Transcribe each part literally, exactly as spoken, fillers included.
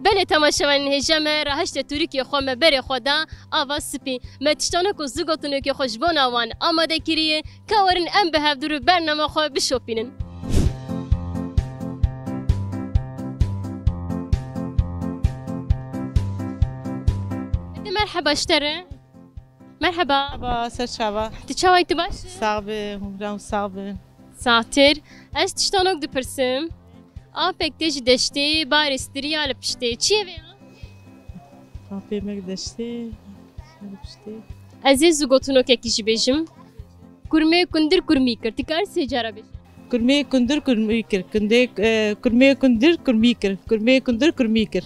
Belê temaşevanên hêja me, rahişte tûrikê xwe me berê xwe da ava spî. Me tiştano ku zû gotinokê xwe ji bona wan amade kiriye, ka werin em bi hevdû rû bernama xwe bişopînin. Merheba ji te re. Merheba. Merheba, ser çava. Tu çawa yî, tu baş î? Sax be, hûn re hûn sax bin. Saxtir. Ez tiştanok dipirsim. Apek tê ji deştê, barê stiriya li piştê. Çi ye vê ya? Apê me deştê, li piştê. Ez ê zû gotinokekî jî bêjim. Kurmê kundir kurmî kir. Tu karî sê cara bêjî. Kurmê kundir kurmî kir. Kundê, e, kurmê kundir kurmî kir. Kurmê kundir kurmî kir.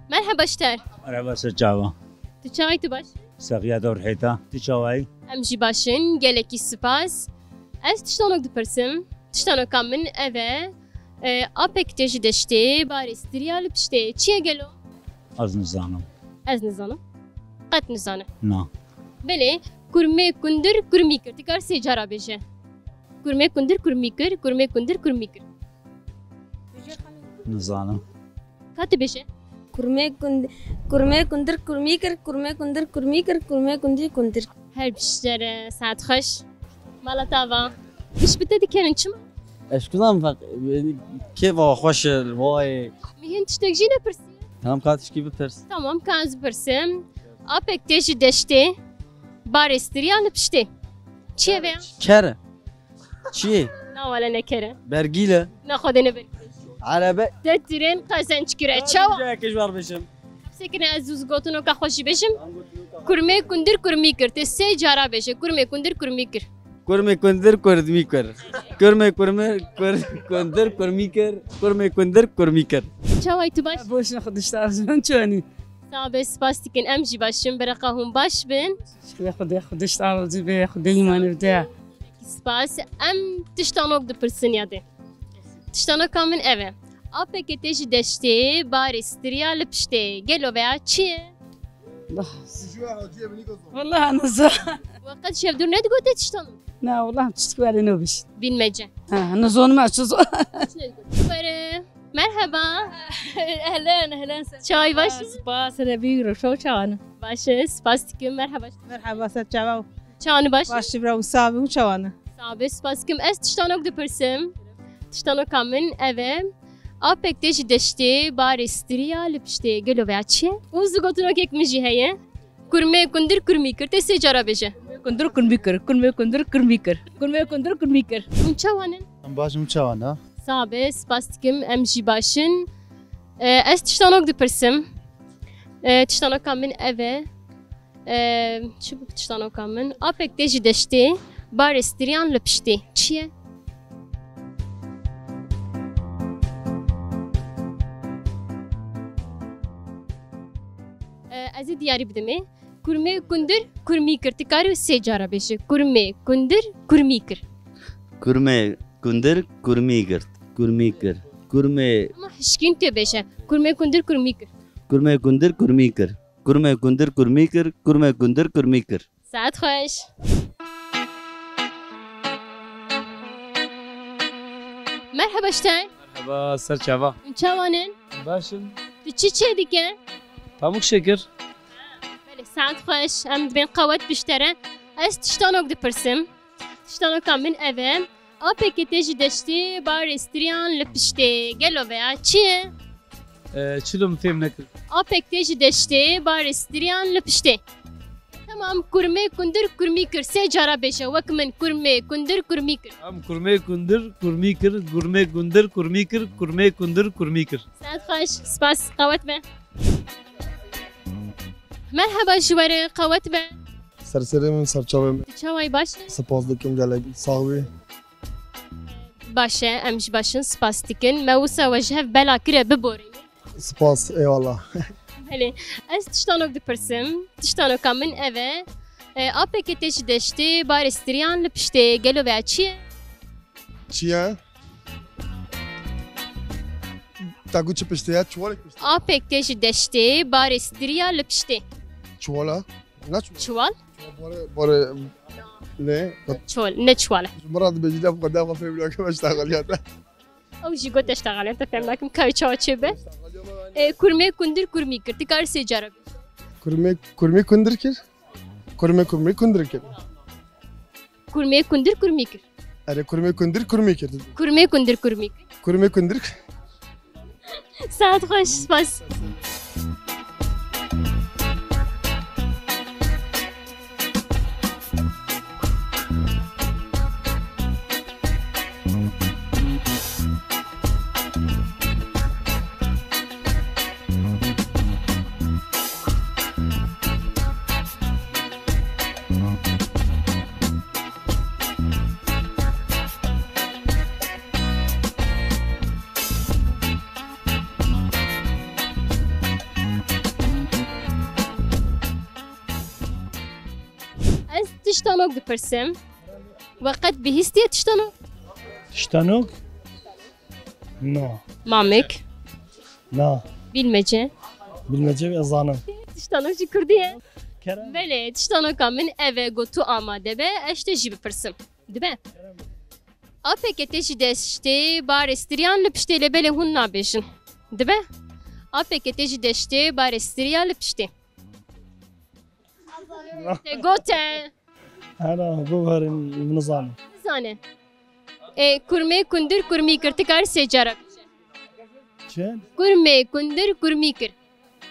Merheba ji te re. Merheba, ser çava. Tu çawa yî, tu baş î? Saxiya dor hêta. Tu çawa yî? Em jî baş in, gelekî spas. Ez tiştanok dipirsim. Tiştanoka min ev e. E, apek tê ji deştê, barê stiriya li piştê. Çi ye gelo? Ez nizanim. Ez nizanim. Qet nizanim. Na. Belê, kurmê kundir kurmî kir. Tu karî sê cara bêje. Kurmê kundir kurmî kir, kurmê kundir kurmî kir. Nizanim. Ka tu bêje. Kurmê kund-, kurmê kundir kurmî kir, kurmê kundir kurmî kir, kurmê kundir kundir. Her biştere, saet xweş. Mala te ava. Giş bi te dikerin çima? Ez kuzam bak, kêfa xweş e, vay. Mihîn tiştek jî nepirsî. Tamam, ka tişkî bipirs. Tamam, ka ez bipirsim. Apek tê ji deştê, barê stiriya li piştê. Çi ye vê ya? Ker. Çi? Na wele ne ker e. Bergîl e. Na xwedê ne bergîl e. Erebe. Te tirên qezenç kire. Çawa? Cayekê ji wer bêjim. Hepsê kine ez zû gotinoka xwe jî bêjim. Kurmê kundir kurmî kir. Tê sê cara bêje. Kurmê kundir kurmî kir. Kurmê kundir kurmî kir. Kurmê kurmê kur-, kundir kurmî kir. Kurmê kundir kurmî kir. Çawa yî, tu baş? Boş ne, Xwedê ji te razî bin, çi wenî? Sax be, spas dikin. Em jî baş in. Bereqa hûn baş bin. Şikriya Xwedê, Xwedê ji te razî be, Xwedê îmanê bide. Spas. Em tiştanok dipirsin ya dê. Tiştanoka min ev e. Apeke tê ji deştê, barê stiriya li piştê. Gelo veya çi ye? Bah. Wela niza. We qet ji hevdûr nedigote tiştanok? Na, wela tiştek were nobîş. Bînmece. Ha, nizonim ez çi zon. Hiç nedigote. Were. Merheba. Ehlen, ehlen. Çawa yî, baş î? Spas, Rebî, Roşo çawan. Baş e, spas dikim. Merheba. Merheba, ser çawa? Çawan baş? Baş, bira, û sax bî, û çawan? Sax be, spas dikim. Ez tiştanok dipirsim. Tiştanoka min ev e. Apek tê ji deştê, barê stiriya li piştê. Gelo veya çi ye? Û zû gotinokek min jî heye. Kurmê kundir kurmî kir. Tê sê cara bêje. Kundir kurmî kir. Kurmê kundir kurmî kir. Kurmê kundir kurmî kir. Hûn çawan in? Em baş in, hûn çawan e? Sax be, spas dikim. Em jî baş in. E, ez tiştanok dipirsim. E, tiştanoka min ev e. E, çi bû tiştanoka min? Apek tê ji deştê, barê stiriyan li piştê. Çi ye? E, ez ê diyarî bidimê. Kurmê kundir kurmî kir. Tu karî sê cara bêje. Kurmê kundir kurmî kir. Kurmê kundir kurmî kir. Kurmî kir. Kurmê. Ama hişkîn tê bêje. Kurmê kundir kurmî kir. Kurmê kundir kurmî kir. Kurmê kundir kurmî kir. Kurmê kundir kurmî kir. Saet xweş. Merheba ji te. Merheba, ser çava. Hûn çawan in? Baş in. Tu çi çêdike? Pamuk şekir. Belê, saet xweş. Em dibên qewet bi ji te re. Ez tiştanok dipirsim. Tiştanoka min ev e. Apeke tê ji deştê, barê stiriyan li piştê. Gelo veya çi ye? Ee, çilo min fêm nekir. Apek tê ji deştê, barê stiriyan li piştê. Tamam, kurmê kundir kurmî kir. Sê cara bêje, wek min, kurmê kundir kurmî kir. Em kurmê kundir kurmî kir, kurmê kundir kurmî kir, kurmê kundir kurmî kir. Saet xweş, spas, qewet be. Merheba ji we re, qewet be. Ser serê min, ser çavê min. Tu çawa yî, baş î? Spas dikim, gelek sax bî. Baş e, em jî baş in, spas dikin. Me wisa we ji hev bela kire, biborînin. Spas, eyvallah. Belê. Ez tiştanok dipirsim. Tiştanoka min ev e. E, apeke tê ji deştê, barê stiriyan li piştê. Gelo veya çi ye? Çi ye? Te got çi piştê ye? Çuvalek piştê. Apek tê ji deştê, barê stiriya li piştê. Çuvala? Ne çuvala? Çuval? Bare, bare, ne? Çuval, ne çuvala. Ji min re dibêjî, dev xwe, dev xwe fêm nake, me ji te xeliyate. Ew jî got eştexaliyan, te fêm nakim ka çawa çêbe. E, kurmê kundir kurmî kir. Ti karî sê cara bêjî. Kurmê, kurmê kundir kir. Kurmê, kurmê kundir kir. Kurmê kundir kurmî kir. Erê, kurmê kundir kurmî kir. Kurmê kundir kurmî kir. Kurmê kundir. Saet xweş, spas. Ez tiştanok dipirsim. We qet bihîstiye tiştanok? Tiştanok? No. Mamek? Na. Bilmece? Bilmece ez zanim. Tiştanok jî kurdî ye? Kerem. Belê, tiştanoka min ev e, got tu amade be, ez ji te jî bipirsim. Dibe? Apeke te jî deştê barê stiriyan li piştê lê belê hûn nabêjin. Dibe? Apeke te jî deştê barê stiriya li piştê. Te gote. Hela, bibarin, nizanim. Nizane. E, kurmê kundir kurmî kir. Ti karî sê cara bêjî. Çi? Kurmê kundir kurmî kir.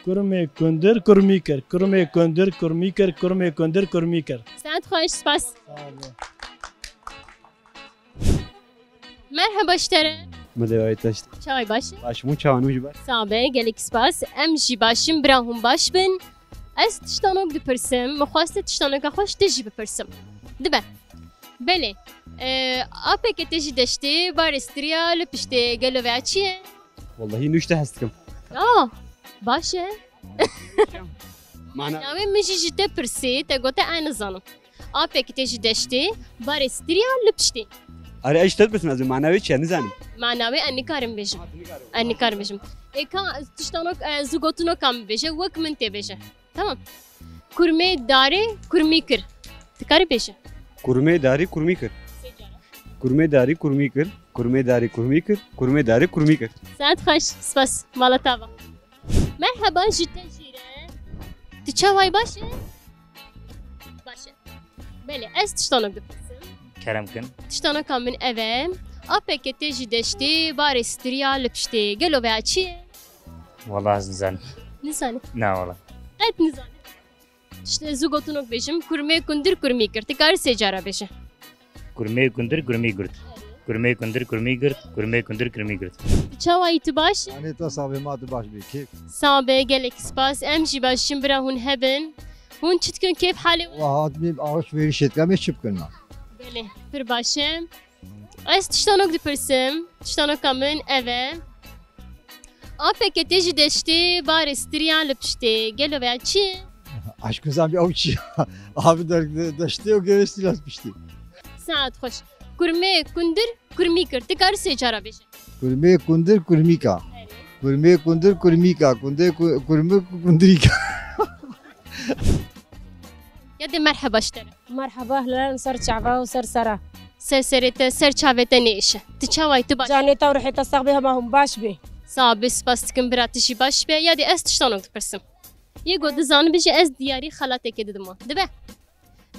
Kurmê kundir kurmî kir. Kurmê kundir kurmî kir. Kurmê kundir kurmî kir. Saet xweş, spas. Sağ olun. Merheba ji te re. Milê wayê teşt. Çaway baş e? Baş bû, çawa nû jî baş? Sabe, gelek spas. Em jî baş in, bira hûn baş bin. Ez tiştanok dipirsim, min xwest tiştanoka xwe ji te jî bipirsim. Dibe. Belê. E, apeke te jî deştê, barê stiriya li piştê, gelo veya çi ye? Wallahî nû ji te hez dikim. Ya, baş e. Mana. Navê min jî ji te pirsî, te gote ez nizanim. Apeke te jî deştê, barê stiriya li piştê. Are, ez ji te dipirsim, ez ê mana wê çi ye, nizanim. Mana wê ez nikarim bêjim. Ez nikarim bêjim. Ê ka tiştanok, e, zû gotinoka min bêje, wek min tê bêje. Tamam. Kurmê darê kurmî kir. Ti karî bêje. Kurmê darî kurmî kir. Kurmê darî kurmî kir. Kurmê darî kurmî kir. Kurmê darî kurmî kir. Saet xweş. Spas. Mala te ava. Merheba ji te jî re. Tu çawa yî, baş e? Baş e. Belê, ez tiştanok dipirsim. Kerem kin. Tiştanoka min ev e. Apeke te jî deştê, barê stiriya li piştê. Gelo veya çi ye? Wala ez nizanim. Nizanî? Na wala. Qet nizanî. Tiştê zû gotinok bêjim. Kurmê kundir kurmî kir. Ti karî sê cara bêje. Kurmê kundir kurmî girt. Kurmê kundir kurmî girt. Kurmê kundir kurmî girt. Çawa yî, tu baş? Anê te sabê ma tu baş bê. Kêf. Sabe, gelek spas. Em jî baş in, bira hûn hebin. Hûn çi dikin, kêf halê we? Wa hatmî alışverişê dikim, ê çi bikin ma? Belê, pir baş e. Ez tiştanok dipirsim. Tiştanoka min ev e. Apeke te jî deştê, barê stiriya li piştê. Gelo veya çi ye? Aşkım sen bir avuç ya. Abi der, deştê û gerê stiriya li piştê. Saet xweş. Kurmê kundir kurmî kir. Ti karî sê cara bêje. Kurmê kundir kurmîka. Kurmê kundir kurmîka. Kundê ku-, kurmî kundirîka. Ya de merheba ji te re. Merheba, hilal ser çava û ser sera. Ser serê te, ser çavê te nêşe. Tu çawa yî, tu baş? Canê te û ruhê te sax be, hema hûn baş be. Sax be, spas dikim bira, tu jî baş be. Ya de ez tiştanok dipirsim. Yê ku dizanim bêje, ez diyarî xelateke didim wan. Dibe?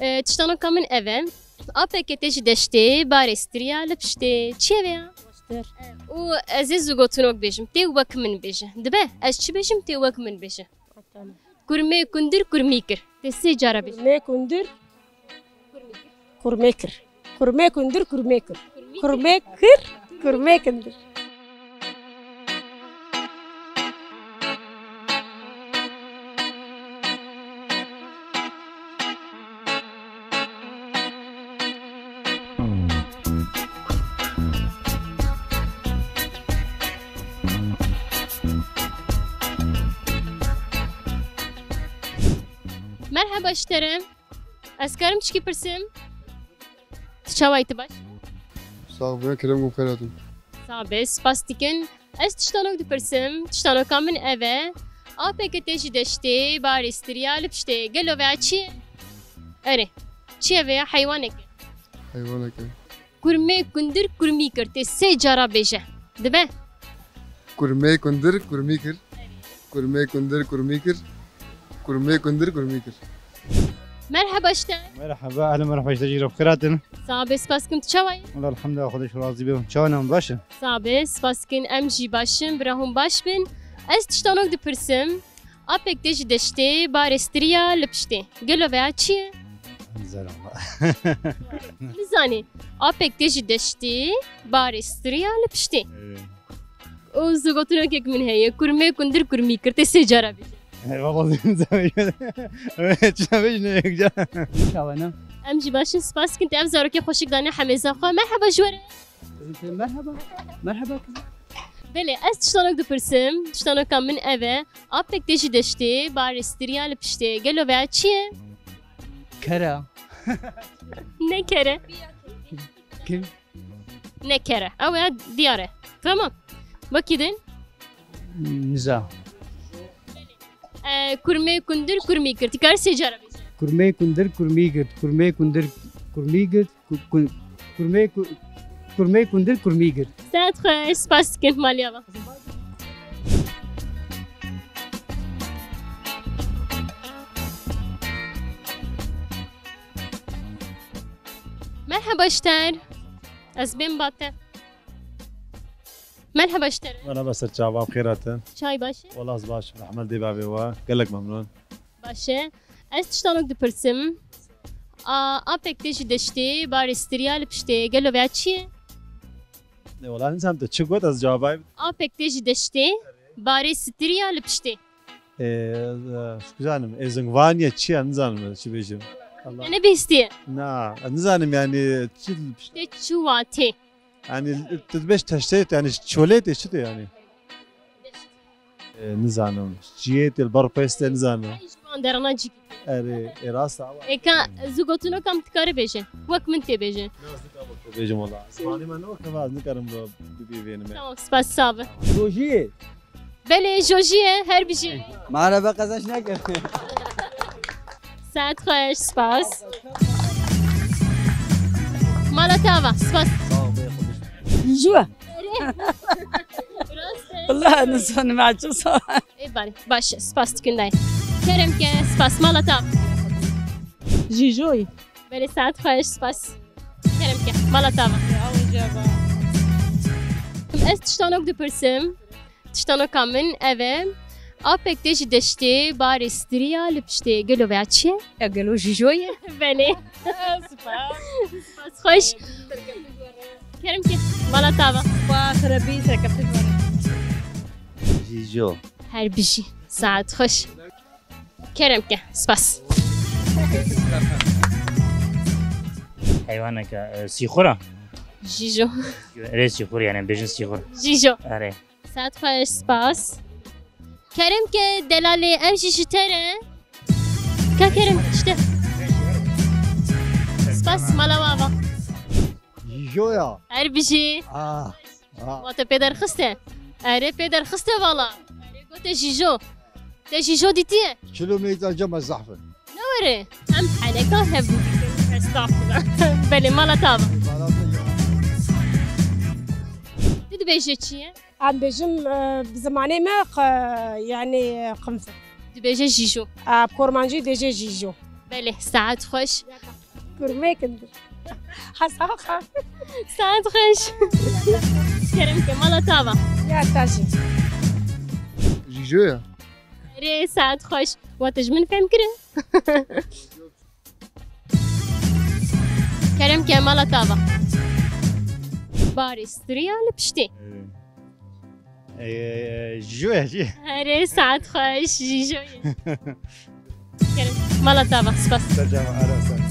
E, tiştanoka min ev e. Apeke te jî deştê, barê stiriya li piştê. Çi ye vê ya? Boştir. Û ez ê zû gotinok bêjim. Tê wek min bêje. Dibe? Ez çi bêjim, tê wek min bêje. Tamam. Kurmê kundir kurmî kir. Tê sê cara bêje. Kurmê kundir. Kurmê kir. Kurmê kundir kurmê kir. Kurmê kir. Kurmê kundir. Merheba ji te re. Ez karim çikî pirsim? Tu çawa yî, tu baş? Sax be, kerem û xêr hatin. Sax be, spas dikin. Ez tiştanok dipirsim. Tiştanoka min ev e. Apeke te jî deştê, barê stiriya li piştê. Gelo veya çi ye? Erê. Çi ye veya? Heywanek e. Heywanek e. Kurmê kundir kurmî kir. Tê sê cara bêje. Dibe. Kurmê kundir kurmî kir. Kurmê kundir kurmî kir. Kurmê kundir kurmî kir. Merheba ji te. Merheba, ehlen merheba, ji te jî re bi xêr hatin. Sax be, spas dikim, tu çawa yî? Wela elhamdulillah, Xwedê ji we razî be. Çawa ne, hûn baş in? Sax be, spas dikin, em jî baş in, bira hûn baş bin. Ez tiştanok dipirsim. Apek tê ji deştê, barê stiriya li piştê. Gelo veya çi ye? Nizanim. Nizanî. Apek tê ji deştê, barê stiriya li piştê. Evet. Û zigotinokek min heye. Kurmê kundir kurmî kir. Tê sê cara bêje. Eyvallah, nizanim. Evet, çawa bêjin yek cara. Çawa ne? Em jî baş in, spas dikin. Te ev zarokê xweşik dane hemêza xwe. Merheba ji we re. Merhaba. Merhaba. Belê, ez tiştanok dipirsim. Tiştanoka min ev e. Apek tê ji deştê, barê stiriya li piştê. Gelo veya çi ye? Kere. Ne kere? Kim? Ne kere. Ew ya diyar e. Tamam. Wekî din? Niza. E, kurmê kundir kurmî kir. Ti kar sê cara bêje. Kurmê kundir kurmî girt. Kurmê kundir kurmî girt. Ku-, ku-, kurmê ku-, kurmê kundir kurmî girt. Saet xweş, spas dikin, maliya va. Merheba ji te re. Ez bêm ba te. Merheba ji te re. Merhaba, ser çava, bi xêr hatin. Çay baş e? Wela ez baş im, rehmet dê bavê we. Gelek memnun. Baş e. Ez tiştanok dipirsim. A, apek tê ji deştê, barê stiriya li piştê. Gelo veya çi ye? Ne, wela nizanim te çi got, ez cevabay. Apek tê ji deştê, barê stiriya li piştê. Ee, e, nizanim, êzingvaniye çi ye, nizanim çi bêjim. Allah. Te nebihîstiye? Na, nizanim yani çi li piştê. Tê çi watê? Yani, tu dibêj teştê, yani çolê tê, çi tê yani? E, nizanim. Çiyê tê, li ber pêstê nizanim. Ji van derana cî. Erê, e, rast e, ama. Êka, zû gotinokam dikare bêje. Wek min tê bêje. Ne, ez nikarim wek bêjim wela. Zimanê me ne wek, ez nikarim bi, bi, bivênim. Tamam, spas, sağ ol. Rojiyê. Belê, jojî ye, her bijî. Merhaba, qezenç neke. Saet xweş, spas. Mala te ava, spas. Sağ ol, bê xweş. Jû. Rast e. Wala nizanim, me çi sa. Ê, belê, baş e, spas dikin dayê. Kerem ke, spas, mala te ava. Jîjoyî. Belê, saet xweş, spas. Kerem ke, mala te ava. Ez tiştanok dipirsim. Tiştanoka min ev e. Apek tê ji deştê, barê stiriya li piştê. Gelo veya çi ye? Ya gelo jîjo ye? Belê. Spas. Spas xweş. Kerem ke, mala te ava. Spas, Rebî serkeftin were. Jîjo. Her bijî. Saet xweş. Kerem ke, spas. Heywaneke, e, sîxur e? Jîjo. Erê, sîxur yani, bêjin sîxur. Jîjo. Erê. Saet xweş, spas. Kerem ke, delalê, ev jî ji te re. Ka Kerem, işte. Spas, mala we ava. Jîjo ya. Her bijî. Ah. Ha. Wa te pê derxiste? Erê, pê derxiste vala. Erê, gote jîjo. Te jîjo dîtiye? Kilometre cema zehf in. Ne were? Em heneka hevdû dikin. Estağfurullah. Belê, mala te ava. Tu dibêje çi ye? Em bêjim, e, bi zimanê me qe-, yani, qinf e. Dibêje jîjo. E, bi kurmancî dêje jîjo. Belê, saet xweş. Kurmê kindir. Hesa xwe. Saet xweş. Kerem ke, mala te ava. Ya te jî. Jîjo ya. Erê, saet xweş. Wa te ji min fehm kirin? Kerem ke, mala te ava. Barê stiriya li piştê. Ee, jîjo ye, jî. Erê, saet xweş, jîjo ye. Kerem, mala te ava, spas. Serçava, ara, sağ.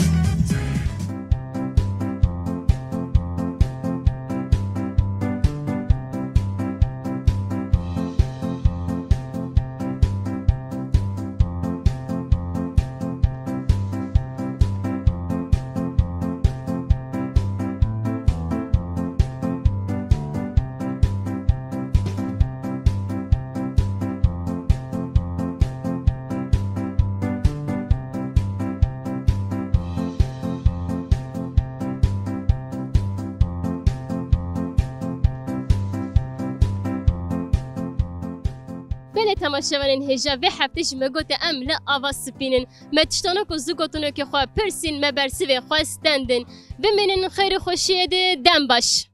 Belê temaşevanên hêja, vê heftê jî me gote em li Ava Spîn in. Me tiştano ku zû gotinokê xwe pirsîn, me bersivê xwe stendin. Bimînin xêr û xweşiyê de, dem baş.